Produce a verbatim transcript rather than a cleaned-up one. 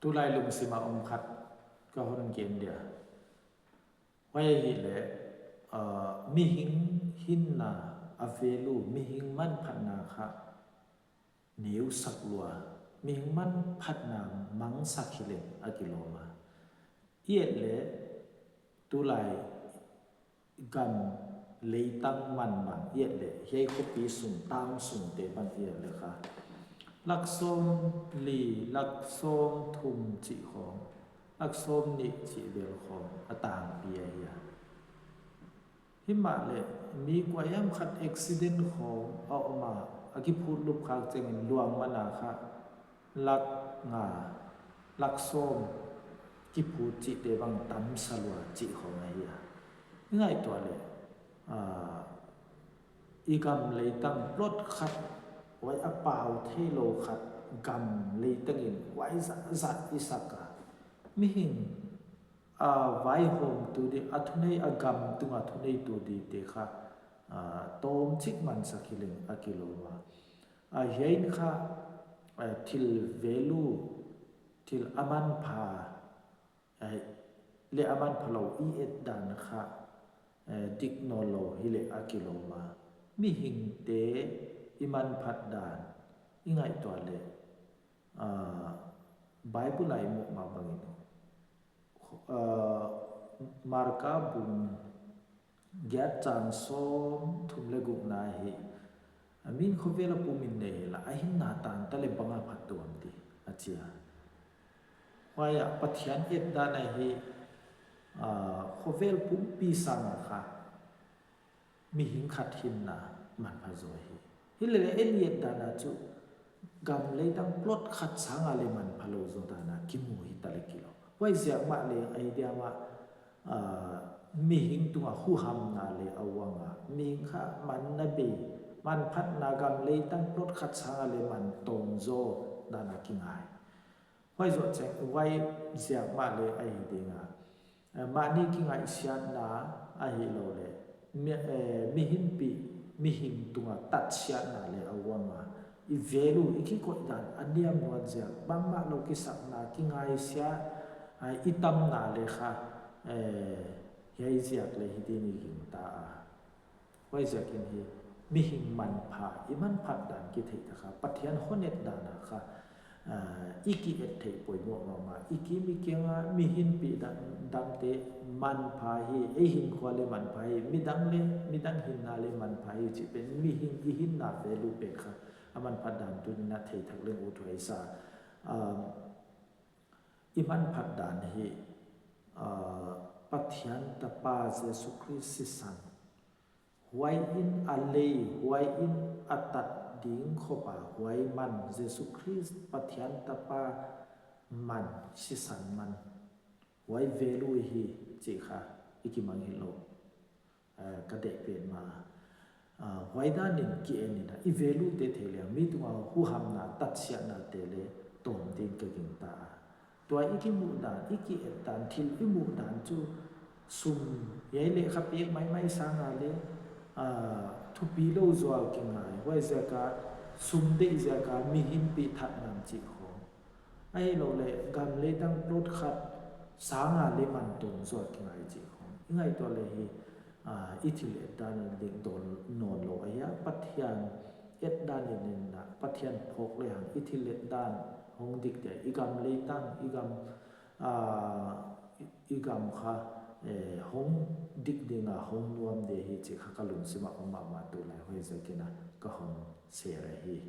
Tulai lungsim a om khat ka hon gen dia. Huai ahih leh, aa, mihing hinna a value, mihing manphatna kha neusak lua, mihing manphatna mangsak hi leng a kilawm a. I et leh tulai gam leitang man bang i et leh, hiai khuapi sung, town sungte bang i et leh kha, lak sawm li, lak sawm thum cih khawng, lak sawm nih cih bel khawng a tangpi ahi a. Himahleh mi kua hiam khat accident khawng a om a, a kiphut lup khak ciangin luang man a kha lak nga, lak sawm kiphut cihte bang tamsa lua cih khawng ahi a. I ngaihtuah leh, aa, i gam leitang plot khat, huai a pau thei lo khat, gam leitang in huai zahzah i sak a, mihing, aa, vaihawmtu ding, a thunei, a gam tunga thuneitu dingte kha, aa, tawmcik mansak hi leng a kilawm a. Aa, hiai in kha, aa, thil value, thil a manpha, aa, leh a manpha lo i et dan kha, aa, dik nawn lo hi leh a kilawm a. Mihingte i manphat dan i ngaihtuah leh, aa, Bible ah i muh mah bangin, aa, Marka bung giat, chang sawm thum leh gukna hi. A min khovel a pumin nei hi la, a hinna tanta leh bang a phat tuam di a ci a. Huai ah Pathian et dan ahi, aa, khovel pumpi sanga kha mihing khat hinna manpha zaw hi. Hi leh leh en i et dan a cu gam leitang plot khat sanga leh manpha lo zaw dan a kimu hi ta leh kilawm. Huai ziak mah leh ahi diam ah, aa, mihing tunga huhamna leh a uang a, mihing kha man na bei, manphatna gam leitang plot khat sanga leh man tawm zaw dan a kingai. Huai zawh ciang, huai ziak mah leh ahi ding a, eh, mahni kingaihsiatna ahih lo leh, mi, eh, mihinpih, mihing tunga tatsiatna leh a uang a, i value, i kikoih dan a niam nuam ziak, bangmah lo kisakna, kingaisiat, ah, i tamna leh kha, eh, hiai ziak leh hi ding i gingta a. Huaiziakin hi, mihing manpha i manphat dan kitheih ta kha, Pathian hon et dan a kha, aa, i ki-et theih poimoh mahmah. I kim i kianga mihinpih dang, dangte manpha hi, ei hinkhua leh manpha hi, midang leh, midang hinna leh manpha hi cih pen mihing i hinna value pen kha a manphat dan tuni-in a theithak leng ut huai sa. Aa, i manphat dan hi, aa, Pathian Tapa Jesu Khrist sisan, huai in a lei, huai in a tat ding khop a, huai man, Jesu Khrist Pathian Tapa man, sisan man, huai value hi cih kha i kimangngilh lo. Aa, ka deih pen mah, aa, huai danin ki-en in a, i value te theih leh mi tunga huhamna, tatsiatnate leh tawm ding ka gingta a. Tua i kimuh dan, i ki-et dan, thil i muh dan cu sum, hiai leh kha pek maimai sanga leh, aa, thupi lo zaw a kingai. Huaiziak a sum deih ziak a mihinpih that ngam cih khawng, ahih lo leh gam leitang plot khat sanga leh man tawm zaw a kingai cih khawng i ngaihtuah leh hi, aa, i thil et dan dik dawn nawn lo ahi a, Pathian et dan in in a, Pathian phawk lehang i thil et dan hong dik dia, i gam leitang, i gam, aa, i, i gam kha, eh, hong dik ding a hong nuam dia hi cih kha ka lungsim ah om mahmah tulai, huaiziakin a ka hon share ahi.